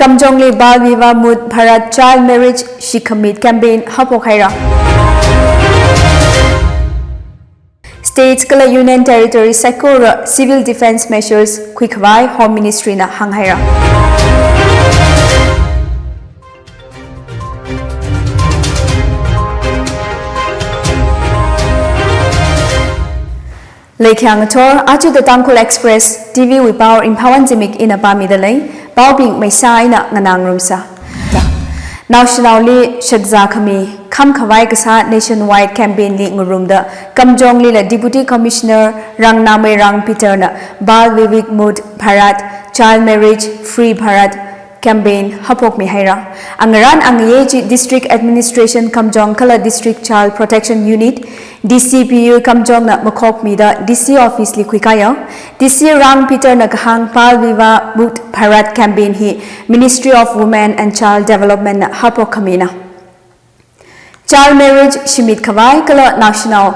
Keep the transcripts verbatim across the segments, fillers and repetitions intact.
Kamjongli Bal Vivah Mukt Bharat Child Marriage Shikhamit Campaign haophok haira. States kala Union Territory saikora civil defense measures khuikhavai Home Ministry na hānghaira. Leikhyang ngathor, aja The Tangkhul Express T V wui pao Ringphāwon Zimik ina pāmida lei, paobing maisa ina nganā ngarumsa. Naoshinaoli shakzā khami khamkhavai kasā nationwide campaign li ngarumda, Kamjonglila Deputy Commissioner Rangnamwei Rang Peter na Bal Vivah Mukt Bharat, Child Marriage Free Bharat campaign haophokmi haira. Angarān angayei chi District Administration Kamjong kala District Child Protection Unit, D C P U Kamjong na makhokmida D C office li khuikāya. D C Rang Peter na kahāng Bal Vivah Mukt Bharat campaign hi Ministry of Women and Child Development na haophok khamina. Child marriage shimit khavai kala naoshinao,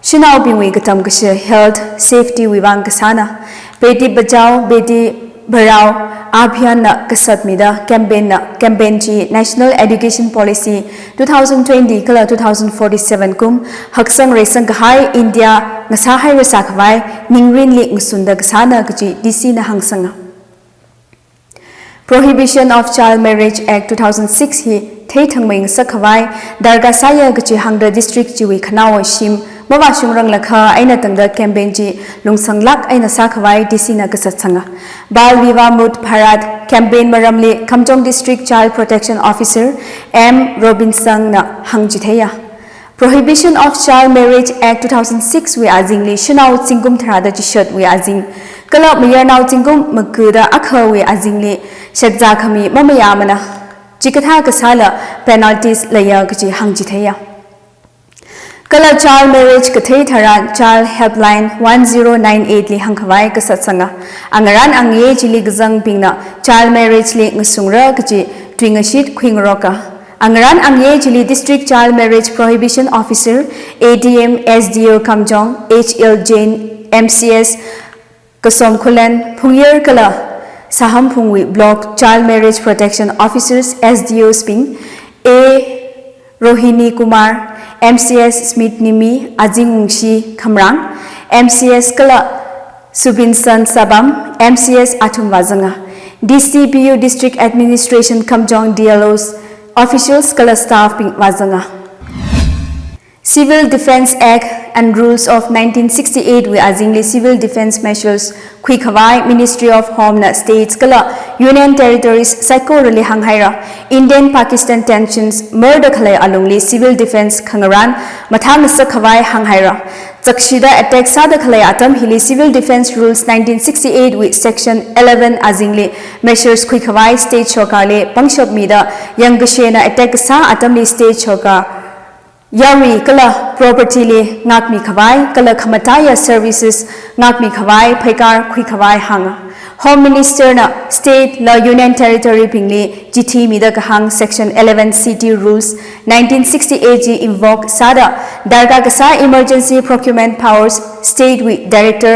shanaobingwui katam kashi health safety wui vang kasāna. Beti Bachao, Beti Padhao Abhiyan na kasatmida campaign na, campaign chi National Education Policy two thousand twenty kala two thousand forty-seven kum haksang reisang kahai India ngasāhairasā khavai ningrinli ngasunda kasāna kaji D C na hāngsanga. Prohibition of Child Marriage Act two thousand six hi theithangmei ngasak khavai darkar sāya kaji hāngda district chiwui khanaowa shim mavāshungranglakha eina tangda campaign chi lungsanglāk eina sākhavai D C na kasatsanga. Bal Vivah Mukt Bharat campaign maramli Kamjong District Child Protection Officer M Robinson na hāngchitheiya. Prohibition of Child Marriage Act two thousand six wui azingli shanao zingkum tharāda chishatwui azing kala mayarnao zingkum magada akhawui azingli shakzā khami mamayāmana, chikathā kasāla penalties leiya kaji hāngchitheiya. Kala child marriage kathei tharan Child Helpline one zero nine eight li hāngkhavai kasatsanga. Angarān angayei chili kazangbingna child marriage li ngasungra kaji tuingashit khuingaroka. Angarān angayei chili District Child Marriage Prohibition Officer, A D M, S D O Kamjong, H L Jain, M C S Kasom Khullen, Phungyar kala Sahamphungwui Block Child Marriage Protection Officers, S D Os bing, A Rohini Kumar, M C S Smit Nimi, Azing Wungshi Khamrang, M C S kala Subinson Sabam, M C S athum vāzanga. D C P U District Administration Kamjong D L Os, officials kala staff bing vāzanga. Civil Defence Act and Rules of nineteen sixty-eight wui azingli civil defence measures khuikhavai Ministry of Home na states kala Union Territories saikorali hānghaira. Indian Pakistan tensions marda khalei alungli civil defence khangarān mathā ngasak khavai hānghaira. Chakshida attack sāda khalei atam hili Civil Defence Rules nineteen sixty-eight wui section eleven azingli measures khuikhavai state sorkarli pangshap mida yangkashena attack kasā atamli state sorkar yarui kala property li ngākmi khavai kala khamataiya services ngākmi khavai pheikar khuikhavai hānga. Home Minister na state la Union Territory bingli chithi mida kahāng section eleven C T rules nineteen sixty-eight chi invoke sāda darkar kasā emergency procurement powers state wui director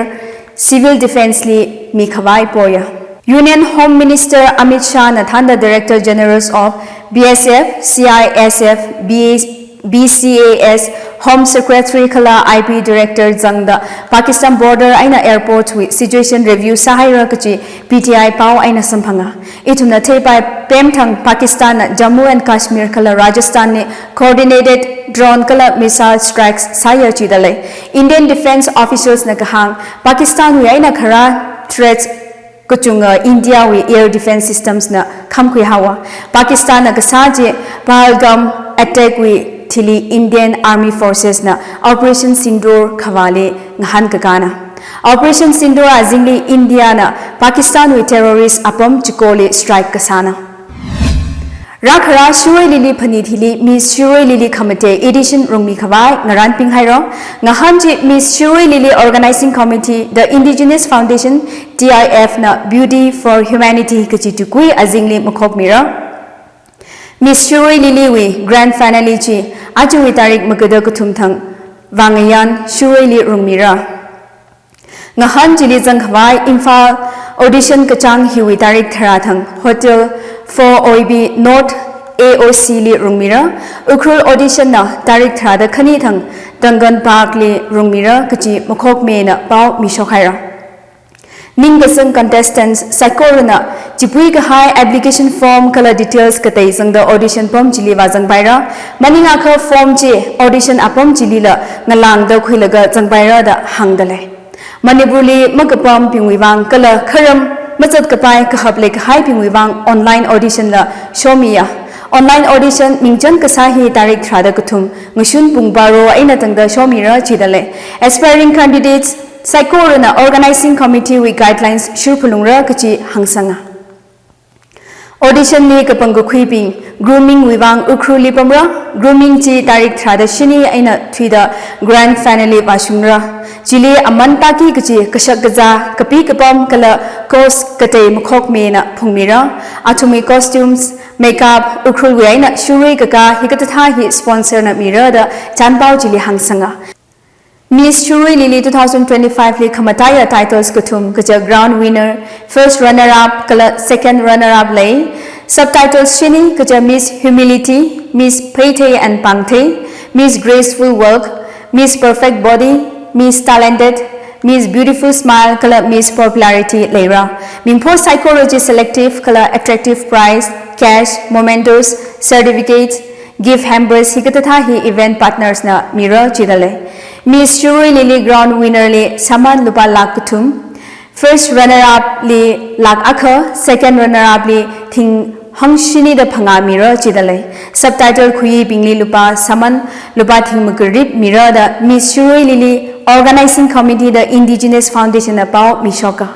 civil defence li mikhavai poya. Union Home Minister Amit Shah na thānda Director Generals of B S F, C I S F, B A, B C A S, Home Secretary kala I B Director zangda Pakistan border eina airport wui situation review sāhaira kaji P T I pao eina samphanga. Ithumna theipai pemthang Pakistan na Jammu and Kashmir kala Rajasthan li coordinated drone kala missile strikes sāya jida lei. Indian defence officials na kahāng Pakistan wui eina kharā threats kachunga India wui air defence systems na khamkhui haowa. Pakistan na kasā chi Pahalgam attack wui thili Indian Army Forces na Operation Sindoor khavāli ngahānkakāna. Operation Sindoor azingli India na Pakistan wui terrorist apam chikoli strike kasāna. Rākhara Shirui Lily phanit hili Miss Shirui Lily khamatei edition rungmi khavai ngarānping haira. Ngahān chi Miss Shirui Lily Organizing Committee, The Indigenous Foundation, T I F na Beauty for Humanity kaji tukui azingli makhokmira. Miss Shirui Lily wui grand finale chi ajawui tarik magada kathum thang Vangayān Shirui li rungmira. Ngahān chili zangkhavai Imphal Audition kachāng hiwui tarik tharā thang Hotel four O B North A O C li rungmira. Ukhrul audition na tarik tharāda khani thang Duncan Park li rungmira kachi makhokmena pao mishok haira. Ningkasang contestants saikorana chipui kahai application form kala details katei zangda audition pam chili vāzangpaira. Maningakha form chi audition apam chilila ngalāngda khuilaga zangpaira da hāngdalei. Manipurli makapampingwui vang kala kharam mazatkapai kahap leikahaibingwui vang online audition la shomiya. Online audition mingchan kasā hi tarik tharāda kathum ngashun pung baro eina tangda shomira jidalei. Aspiring candidates saikorana organizing committee wui guidelines shurphalungra kachi hāngsanga. Audition li kapangkakhuibing grooming wui vang Ukhrulli pamra. Grooming chi tarik tharāda shini eina thuida grand finale vāshungra. Chili aman taki kachi kashak kazā, kapi kapam kala cost katei makhokmena phungmira. Athumwui costumes, makeup, Ukhrulwui eina shurui kakā hikathāthā hi sponsor na mira da chanpao chili hāngsanga. Miss Shirui Lily two thousand twenty-five li khamataiya titles kathum kaja ground winner, first runner up kala second runner up lei. Subtitles shini kaja Miss Humility, Miss Pheithei and Pangthei, Miss Graceful Walk, Miss Perfect Body, Miss Talented, Miss Beautiful Smile kala Miss Popularity leira. Mingpho saikora chi selective kala attractive prize, cash, mementos, certificates, gift hampers hikathāthā hi event partners na mira jidalei. Miss Shirui Lily ground winner li saman lupā lakh kathum, first runner up li lakh akha, second runner up li thing hangshini da phangā mira jidalei. Subtitle khuiyibingli lupā saman lupā thing makarip mira da Miss Shirui Lily organizing committee da Indigenous Foundation na pao mishoka.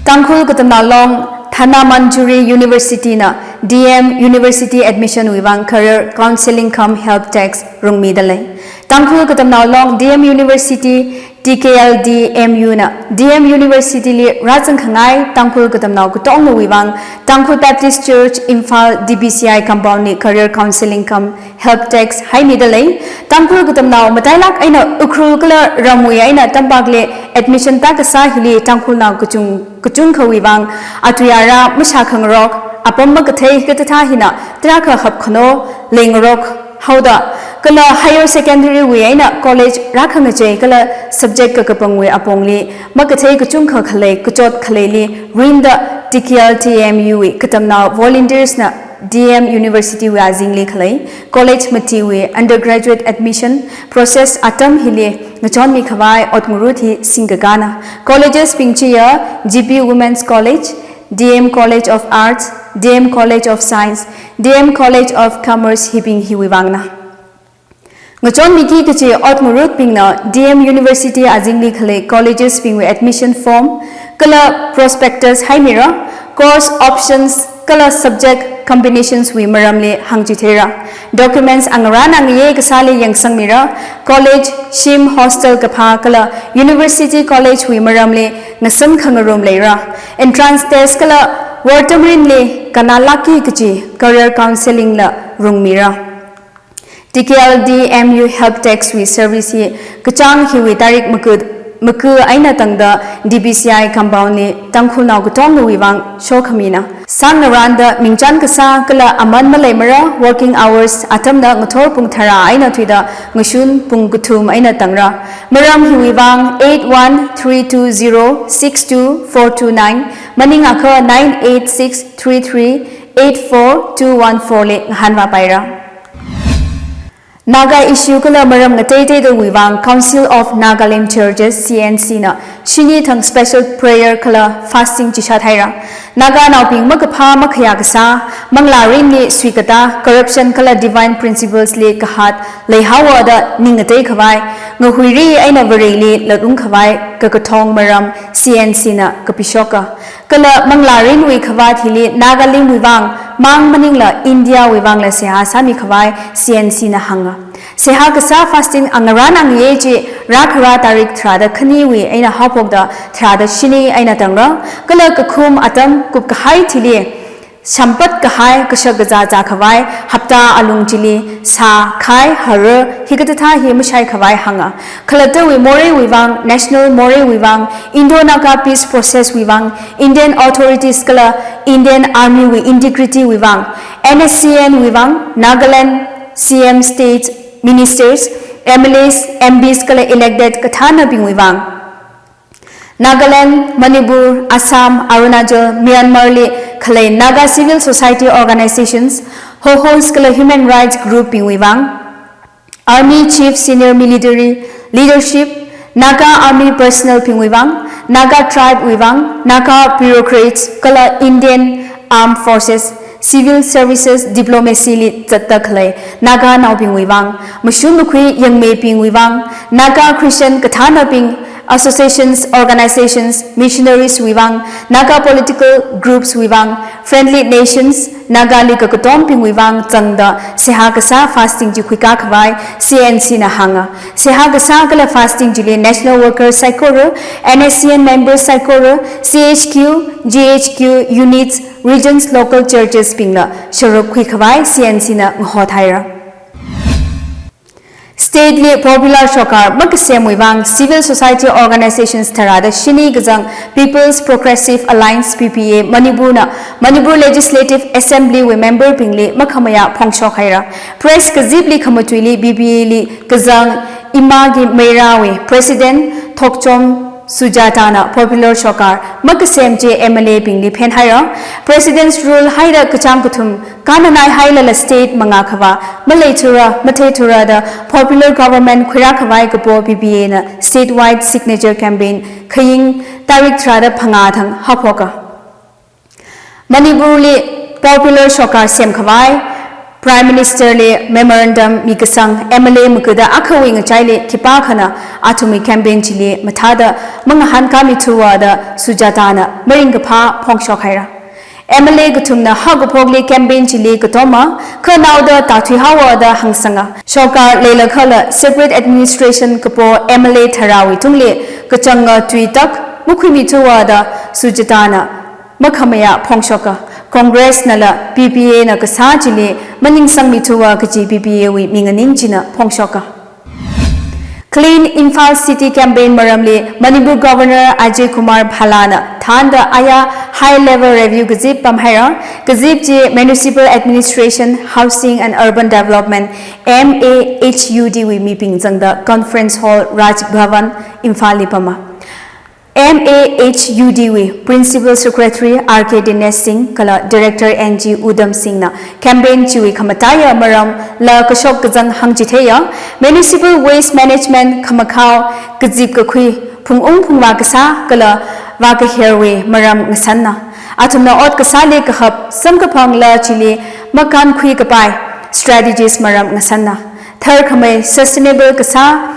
Tangkhul Katamnao Long Dhanamanjuri University na D M University admission wui vang career counseling cum help desk rungmidalei. Tangkhul Katamnao Long D M University T K L D M U na D M University li rāzangkhangai Tangkhul Katamnao katongawui vang Tangkhul Baptist Church Imphal D B C I compound li career counseling cum help desk haimidalei. Tangkhul Katamnao matailak eina Ukhrul kala ramwui eina tampakli admission tākasā hili Tangkhulnao kachung kachungkhawui vang atui ara mashākhangarok, apam makathei hikathāthā hina tarākha hapkhano leingarok haoda, kala higher secondary wui eina college rākhangachei kala subject kakapangwui apongli makathei kachungkha khalei kachot khaleili rinda T K L D M U wui katamnao volunteers na D M University wui azingli khalei college matiwui undergraduate admission process atam hili ngachonmikhavai ot ngarut hi singkakāna. Colleges bing chiya G P Women's College, D M College of Arts, D M College of Science, D M College of Commerce hibing hiwui vangna. Ngachonmiki kachi ot ngarutbingna D M University azingli khalei colleges bingwui admission form kala prospectus haimira, course options kala subject combinations wui maramli hāngchitheira. Documents angarān angayei kasāli yangsangmira, college, shim, hostel kaphā kala university college wui maramli ngasankhangarum leira. Entrance test kala wortamrinli kannalākki kachi career counseling la rungmira. T K L D M U help desk wui service hi kachāng hiwui tarik maku, maku eina tangda D B C I compound li Tangkhulnao katongawui vang shokhamina. Sāngaranda mingchan kasā kala aman maleimara, working hours atamna ngathor pung tharā eina thuida ngashun pung kathum eina tangra. Maram hiwui vang eight one three two zero six two four two nine, maningakha nine eight six three three eight four two one four li ngahānvāpaira. Naga issue kala maram ngateiteidawui vang Council of Nagalim Churches, C N C na shini thang special prayer kala fasting chishat haira. Naganaobing makaphā makhayā kasā, manglā rinli suikatā, corruption kala divine principles li kahāt leihaowa da ning ngateikhavai, ngahuiri eina Vareli latungkhavai kakathong maram C N C na kapishoka. Kala manglā rinwui khavāt hili Nagalimwui vang mang maningla India wui vangla seihā sāmikhavai C N C na hānga. Seihā kasā fasting angarān angayei chi rākhara tarik tharāda khaniwui eina haophokda tharāda shini eina tangra. Kala kakhum atam kupkahai thili sampat kahai kashak kazā zākhavai hapta alung chili sā, khai, hara, hikathāthā hi mashai khavai hānga. Khalattawui moreiwui vang, national moreiwui vang, Indo-Naga peace process wui vang, Indian authorities kala Indian Army wui integrity wui vang, N S C N wui vang, Nagaland C M state ministers, M L As, M Ps kala elected kathānabingwui vang, Nagaland, Manipur, Assam, Arunachal, Myanmar li khalei Naga civil society organizations, Hohos kala human rights group bingwui vang, Army Chief, Senior Military Leadership, Naga Army personnel bingwui vang, Naga tribe wui vang, Naga bureaucrats kala Indian Armed Forces, Civil Services, Diplomacy li zatda khalei Naga naobingwui vang, mashun makhui yangmeibingwui vang, Naga Christian kathānabing, associations, organizations, missionaries wui vang, Naga political groups wui vang, friendly nations, Naga li kakatombingwui vang zangda seihā kasā fasting chi khuikā khavai C N C na hānga. Seihā kasā kala fasting chili national worker saikora, N S C N members saikora, C H Q, G H Q units, regions, local churches bingla sharuk khui khavai C N C na ngahothaira. State li popular shokar makasemwui vang civil society organizations tharāda shini kazang People's Progressive Alliance, P P A, Manipur na Manipur Legislative Assembly wui member bingli makhamayā phongshok haira. Press kazipli khamatuili P P A li kazang Imagi Meira wui President Thokchom Sujata na popular shokar makasem chi M L A bingli phenhaira. President's rule haida kachām kathum kānanai hailala state mangā khavā maleithura, matheithura da popular government khuirā khavai kapo P P A na statewide signature campaign khaying tarik tharāda phangā thang haophoka. Manipur li popular shokar sem khavai Prime Minister li memorandum mikasang M L A makuda akhawui ngachaili khipākhana athumwui campaign chili mathāda mangahānkāmi thuwa da Sujata na maringkaphā phongshok haira. M L A kathumna haokaphokli campaign chili katoma, khanaoda tāthui haowa da hāngsanga. Shokar leilakhala separate administration kapo M L A tharāwui tungli kachanga tui tak makhuimi thuwa da Sujata na makhamayā phongshoka. Congress nala P P A na kasā chili maningsangmi thuwa kaji P P A wui minganing china phongshoka. Clean Imphal City campaign maramli Manipur Governor Ajay Kumar Bhalla na thānda aya high level review kazip pamhaira. Kazip chi Municipal Administration, Housing and Urban Development, M A H U D wui mibing zangda Conference Hall, Raj Bhavan, Imphal li pama. M A H U D wui Principal Secretary R K Dinesh Singh kala Director N G Udham Singh na campaign chiwui khamataiya maram la kashok kazang hāngchitheiya. Municipal waste management khamakhao, kazip kakhui, phungung phungvā kasā kala vākaherwui maram ngasanna. Athumna ot kasāli kahap samkaphang la chili makānkhui kapai strategies maram ngasanna. Tharkhamei sustainable kasā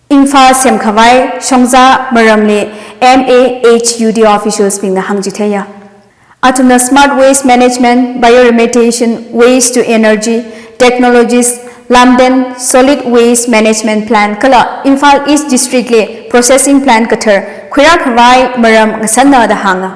Imphal semkhavai shongza maramli M A H U D officials bingna hāngchitheiya. Athumna smart waste management, bioremediation, waste to energy technologies, Lamden solid waste management plant kala Imphal East District li processing plant kathar khuirā khavai maram ngasanna da hānga.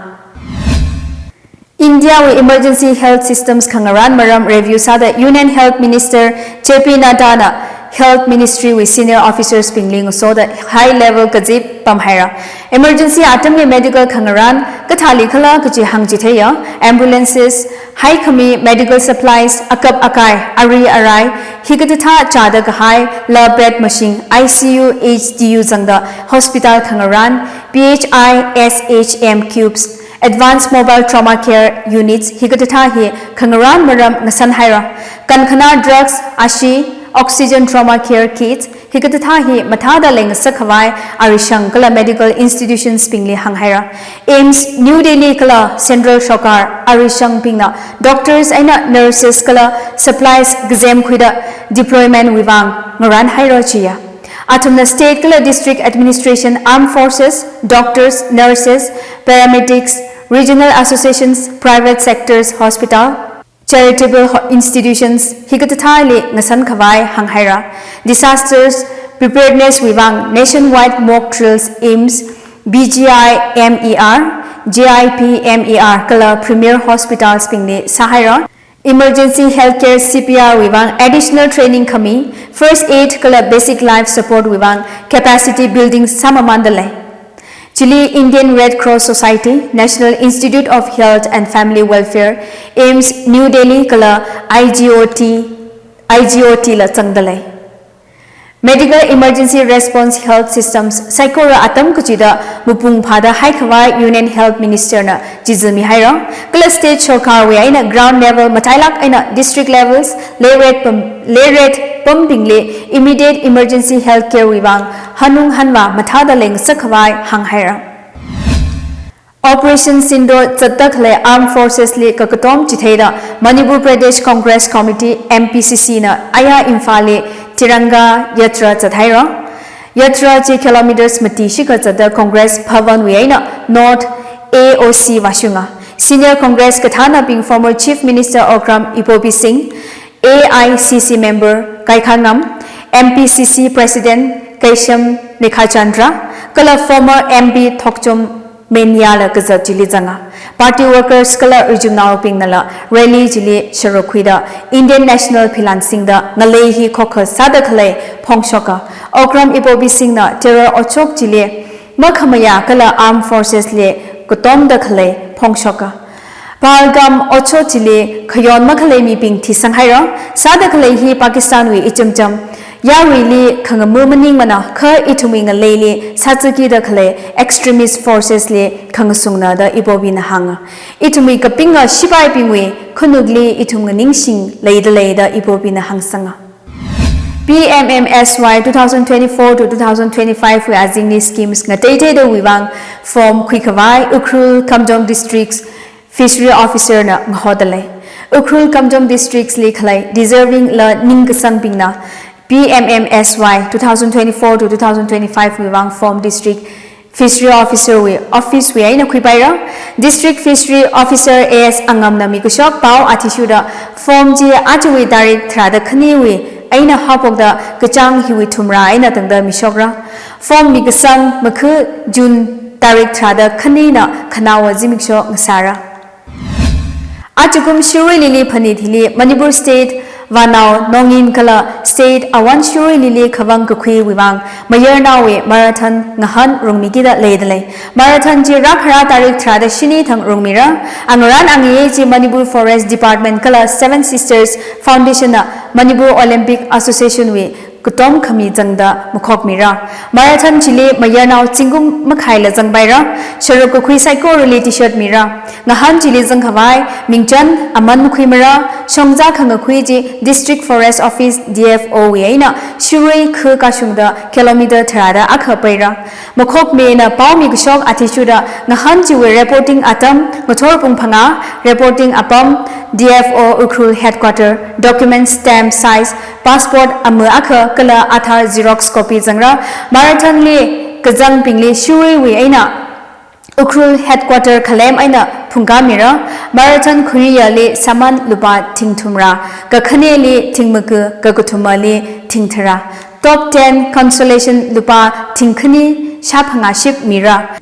India wui emergency health systems khangarān maram review sāda Union Health Minister J P Nadda na Health Ministry wui senior officers bingli ngasoda high level kazip pamhaira. Emergency atamli medical khangarān kathāli khala kaji hāngchitheiya, ambulances, haikhami medical supplies, akap akai, ari arai, hikathāthā chāda kahai la bed mashing, I C U, H D U zangda hospital khangarān, P H I, S H M cubes, Advanced Mobile Trauma Care Units, hikathāthā hi khangarān maram ngasanhaira. Kankhana drugs, ashi, oxygen trauma care kits, hikathāthā hi mathāda leingasak khavai arishang kala medical institutions bingli hānghaira. AIIMS New Delhi kala Central Shokar arishang bingna doctors eina nurses kala supplies kazem khuida deployment wui vang ngarānhaira chiya. Athumna state kala district administration, armed forces, doctors, nurses, paramedics, regional associations, private sectors, hospital, charitable ho-, institutions, hikathāthāli ngasan khavai hānghaira. Disasters preparedness wui vang nationwide mock drills AIIMS, B G I M E R, G I P M E R kala Premier Hospitals bingli sāhaira. Emergency Healthcare C P R wui vang additional training khami, First Aid kala Basic Life Support wui vang capacity building sāmamānda lei. Chili Indian Red Cross Society, National Institute of Health and Family Welfare, AIIMS New Delhi kala I G O T, I G O T la zangda lei. Medical Emergency Response Health Systems saikora atam kachida mapung phāda haikhavai Union Health Minister na chizu mihaira. Kala state sorkarwui eina ground level matailak eina district levels, leiret pam, leiret pambingli immediate emergency healthcare wui vang hanung hanvā mathāda leingasak khavai hānghaira. Operation Sindoor zatda khalei Armed Forces li kakatom chitheida Manipur Pradesh Congress Committee, M P C C na aya Imphal li Tiranga Yatra zathaira. Yatra chi kilometers mati shikha zatda Congress Bhavan wui eina North A O C vāshunga. Senior Congress kathānabing former Chief Minister Okram Ibobi Singh, A I C C member Kaikhangam, M P C C President Keisham Meghachandra, kala former M P Thokchom Mania la kazat chili zanga. Party workers kala rijumnaobingnala rally chili sharuk khuida Indian National philan singda ngalei hi khokha sāda khalei phongshoka. Okram Ibobi Singh na terror otshok chili makhamayā kala Armed Forces li katomda khalei phongshoka. Pahalgam otshok chili khayon makhalei mibing thisanghaira. Sāda khalei hi Pakistan wui ichimcham yaruili khangamu maningmana kha ithumwui ngaleili sātsakida khalei extremist forces li khangasungna da Ibobi na hānga. Ithumwui kapinga shipaibingwui khanukli ithum nganingshing leida lei da Ibobi na hāngsanga. P M M S Y two thousand twenty-four to two thousand twenty-five wui azingli schemes ngateiteida wui vang form khuikhavai Ukhrul Kamjong Districts Fishery Officer na ngahoda lei. Ukhrul Kamjong Districts li khalei deserving la ningkasangbingna P M M S Y two thousand twenty-four to two thousand twenty-five wui vang form District Fishery Officer wui office wui eina khuipaira. District Fishery Officer A S Angam na mikashok pao athishurda form chi ajawui tarik tharāda khaniwui eina haophokda kachāng hiwui thumrā eina tangda mishokra. Form mikasang makha June tarik tharāda khanina khanaowa zimiksho ngasāra. Ajakum Shirui Lily phanit hili Manipur State vānao nongin kala State Awon Shirui Lily khavang kakhuiwui vang mayarnaowui marathon ngahān rungmikida leida lei. Marathon chi rākhara tarik tharāda shini thang rungmira. Angarān angayei chi Manipur Forest Department kala Seven Sisters Foundation na Manipur Olympic Association wui katom khami zangda makhokmira. Marathon chili mayarnao zingkum makhaila zangpaira. Sharuk kakhui saikorali T-shirt mira. Ngahān chili zangkhavai mingchan aman makhuimara. Shongza khangakhui chi District Forest Office D F O wui eina Shirui kha kashungda kilometer tharāda akha paira. Makhokmina pao mikashok athishurda ngahān chiwui reporting atam ngathor pung phangā, reporting apam D F O Ukhrul Headquarter, document stamp size, passport ama akha kala Aadhaar xerox copy zangra. Marathon li kazangbingli Shiruiwui eina Ukhrul Headquarter khalem eina phungkāmira. Marathon khuiyali saman lupā thingthumrā, kakhaneli thingmaka, kakathumali thingtharā. Top ten consolation lupā thingkhani shāphangā ship mira.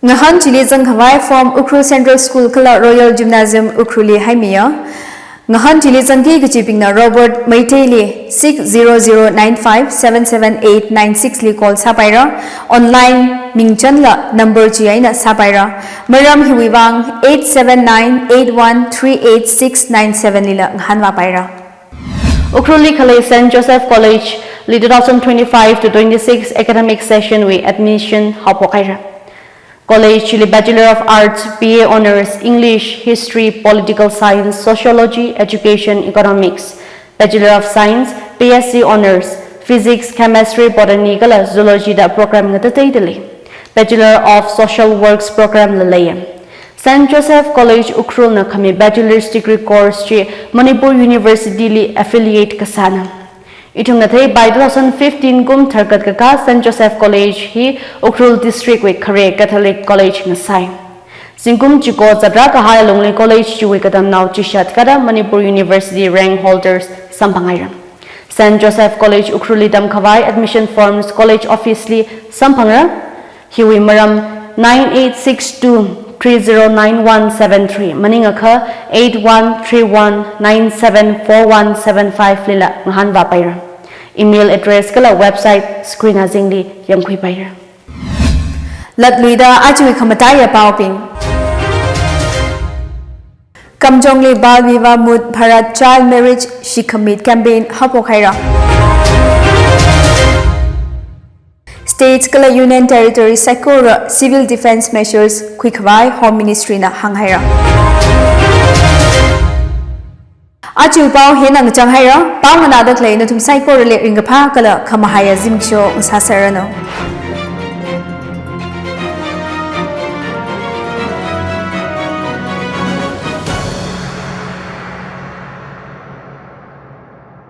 Ngahān chili zangkhavai form Ukhrul Central School kala Royal Gymnasium Ukhrulli haimiya. Ngahān chili zangki kachibingna Robert Meiteili six zero zero nine five seven seven eight nine six li call sāpaira. Online mingchanla number chi eina sāpaira. Maram hiwui vang eight seven nine eight one three eight six nine seven lila ngahān vāpaira. Ukhrulli khalei Saint Joseph College li two thousand twenty-five to twenty-six academic session wui admission haophok haira. College li Bachelor of Arts, B A Honours, English, History, Political Science, Sociology, Education, Economics, Bachelor of Science, B S C Honours, Physics, Chemistry, Botany kala Zoology da program ngatateida lei. Bachelor of Social Works program la leiya. Saint Joseph College Ukhrulna khami bachelor's degree course chi Manipur University li affiliate kasāna. Ithumna theipai two thousand fifteen kum tharkat kakā Saint Joseph College hi Ukhrul District wui khare Catholic College ngasai. Zingkum chiko zatra kahai alungli college chiwui katamnao chishat kada Manipur University rank holders samphanghaira. Saint Joseph College Ukhrulli tamkhavai admission forms college office li samphangra. Hiwui maram nine eight six two three zero nine one seven three, maningakha eight one three one nine seven four one seven five lila ngahānvāpaira. Email address kala website screen azingli yangkhuipaira. Latluida ajawui khamataiya paobing. Kamjongli Bal Vivah Mukt Bharat Child Marriage Shikhemit campaign haophok haira. States kala Union Territory saikora civil defense measures khuikhavai Home Ministry na hānghaira. Aja pao hina ngachang haira, pao nganāda khalei nathum saikorali ringkaphā kala khamahaiya zimiksho ngasāserranu.